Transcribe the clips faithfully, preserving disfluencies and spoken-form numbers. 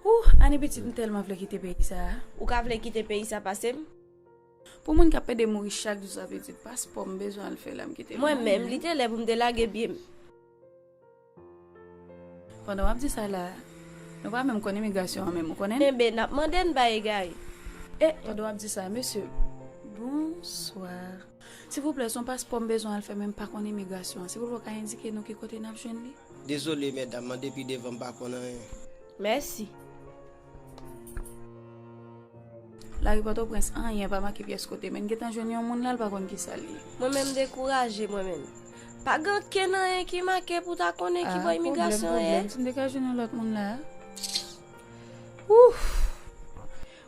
Ou, Ani pitit, m tèlman vle kite peyi sa a. Ou ka vle kite peyi sa pase m? Pou moun k ap pede mouri chak jou sa, pitit, paspò m bezwen al fè la, m kite l. Mwen menm, li te lè pou m te lage pye m. Pandan w ap di sa la, nou pa menm konn imigrasyon an menm, ou konnen? Enben, n ap mande n bay egare. E, pandan w ap di sa, mesye, bonswa. Silvouplè, se yon paspò m bezwen al fè, men m pa konn imigrasyon an. Silvouplè, w ka endike nou ki kote n ap jwenn li? Dezole, medam, mande pi devan, m pa konn anyen. Mèsi. Lari Pòtoprens, anyen pa make pyès kote, men n gentan jwenn yon moun la, l pa konn kisa l ye. Mwen menm dekouraje, mwen menm. Pa gen okenn anyen ki make pou ta konnen ki bò imigrasyon an ye. Ah, pwoblèm, pwoblèm. Si m te ka jwenn yon lòt moun la. Ouf!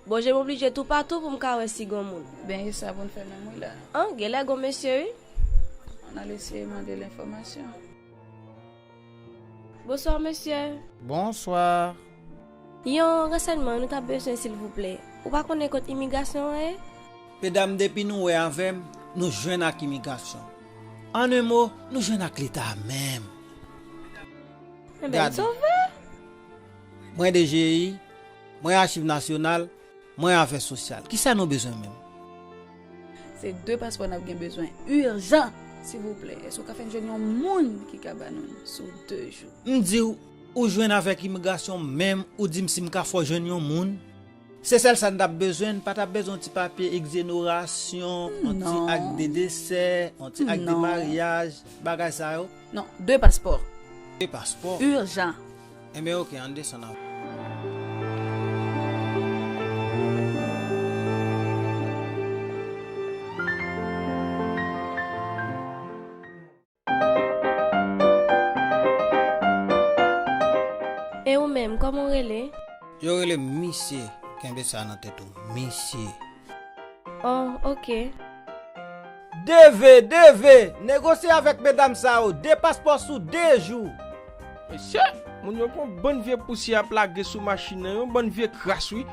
Bon, je m oblije toupatou pou m ka wè si gen moun. Ben, e sa pou n fè menm wi la. An, genlè gen mesye wi. Ann al eseye mande l enfòmasyon. Bonswa, mesye. Bonswa. Yon ransèyman nou t ap bezwen, silvouplè. Ou pa konnen kot imigrasyon an ye? Medam, depi nou wè avè m, nou jwenn ak imigrasyon. An en mo, nou jwenn ak Leta menm. Enben, gade. Sove. Mwen D G I, mwen Achiv Nasyonal, mwen Afè Sosyal. Kisa nou bezwen menm? Se de paspò n ap gen bezwen ijan, silvouplè. Èske w ka fè n jwenn yon moun ki ka ba nou l sou de jou? M di w, ou jwenn avèk imigrasyon menm, ou di m si m ka fè w jwenn yon moun? Se sèl sa n t ap bezwen, n pa t ap bezwen yon ti papye egzenerasyon, yon ti ak de desè, yon ti ak de maryaj, bagay sa yo. Non, de paspò. De paspò. Ijan. Enben, oke, ann desann avè. E ou menm, kòman w rele? Yo rele m Misye. Kenbe sa nan tèt ou, Misye. Oh, oke. D V, D V, negosye avèk medam sa yo, de paspò sou de jou. Mesye, moun yo gon bann vye pousyè ap lage sou machin nan, yon bann vye kras wi.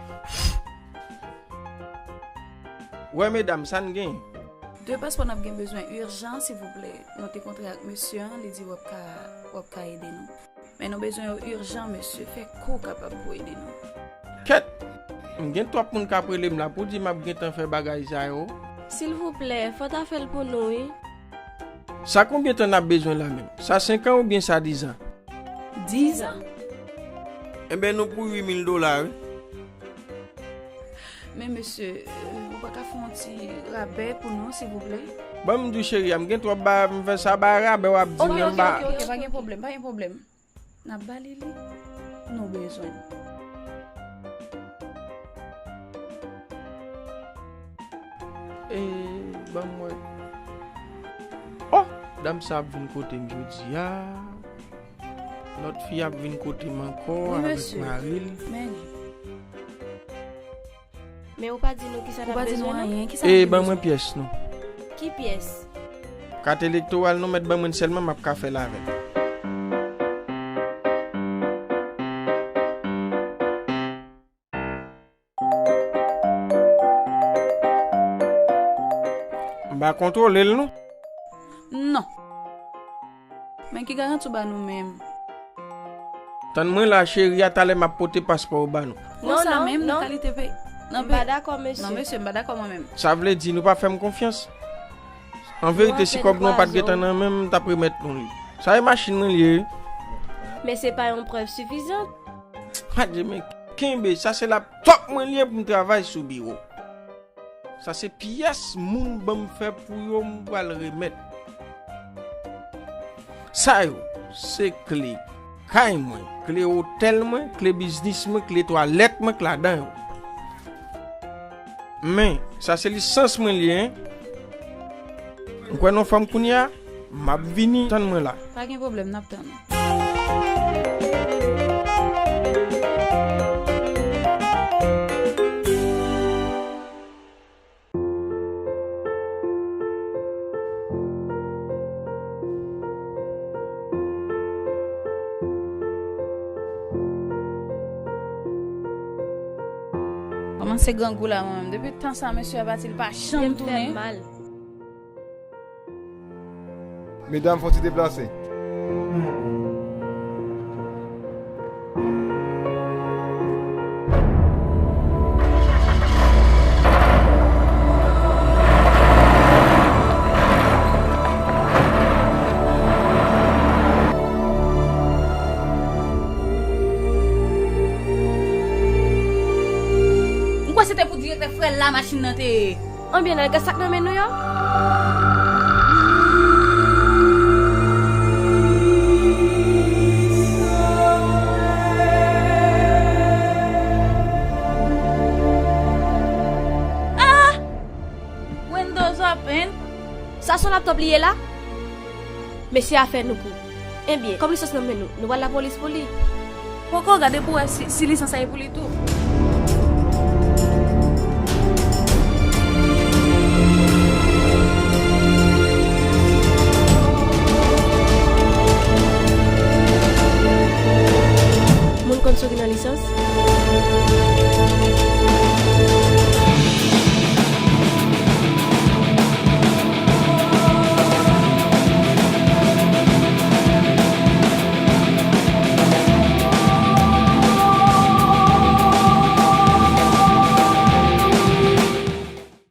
Wè medam, sa n gen? De paspò n ap gen bezwen ijan, silvouplè. Nou te kontre ak mesye an, li di w ap ka, w ap ka ede nou. Men nou bezwen yo ijan, mesye. Fè kou kapab pou ede nou. Kèt! M gen twòp moun k ap rele m la pou di m ap gentan fè bagay sa yo. Silvouplè, fò w ta fè l pou nou, wi. Sa konbyen tan n ap bezwen la menm? Sa senk an oubyen sa diz an? Diz an. Enben, nou pou uit mil dola, wi. Men, mesye, euh, ou pa ka fè yon ti rabè pou nou, silvouplè? Ban m di w, cheri a, m gen twòp bagay pou m fè, sa bagay rabè w ap di m nan ba. Oke, oke, oke, pa gen pwoblèm, pa gen pwoblèm. N ap ba li li. Nou bezwen. E, ban m wè. Oh, dam sa ap vin kote m jodi a. Lòt fi ap vin kote m ankò avèk mari l. Men li. Men ou pa di nou kisa n ap bezwen, non? E, ban mwen pyès nou. Ki pyès? Kat elektoral nou mèt ban mwen sèlman, m ap ka fè l avè l. M pa kontwole l, non. Non. Men ki garanti w ba nou menm? Tann mwen la, cheri a, talè m ap pote paspò yo ba nou. Konsa menm, nan kalite peyi. M pa dakò, mesye. Non, mesye, m pa dakò mwen menm. Sa vle di, nou pa fè m konfyans? An verite, si kòb nou an pa t gentan nan men m, m t ap remèt nou li. Sa e machin mwen li ye, wi. Men se pa yon prèv sifizan. Adye, men kenbe, sa se laptòp mwen li ye pou m travay sou biwo. Sa se pyès moun ban m fè pou yo, m pral remèt. Sa yo, se kle kay mwen, kle otèl mwen, kle biznis mwen, kle twalèt mwen k ladan yo. Men, sa se lisans mwen li ye, en. M kwè nan fòm kounye a, m ap vini, tann mwen la. Pa gen pwoblèm, n ap tann ou. Kòmanse grangou la mwen menm. Depi tan sa mesye a pati, li pa janm tounen. Medam, fò ti deplase. L la machin nan te ye. Anbyen, nèg sa k nan men nou yo? Ah! Windows open. Sa se yon laptop li ye la? Mesye a fè nou kou. Ebyen, kòm lisans nan men nou, nou pral lapolis pou li. Poko gade pou wè si, si lisans sa e pou li tou. Moun konn sa ki nan lisans?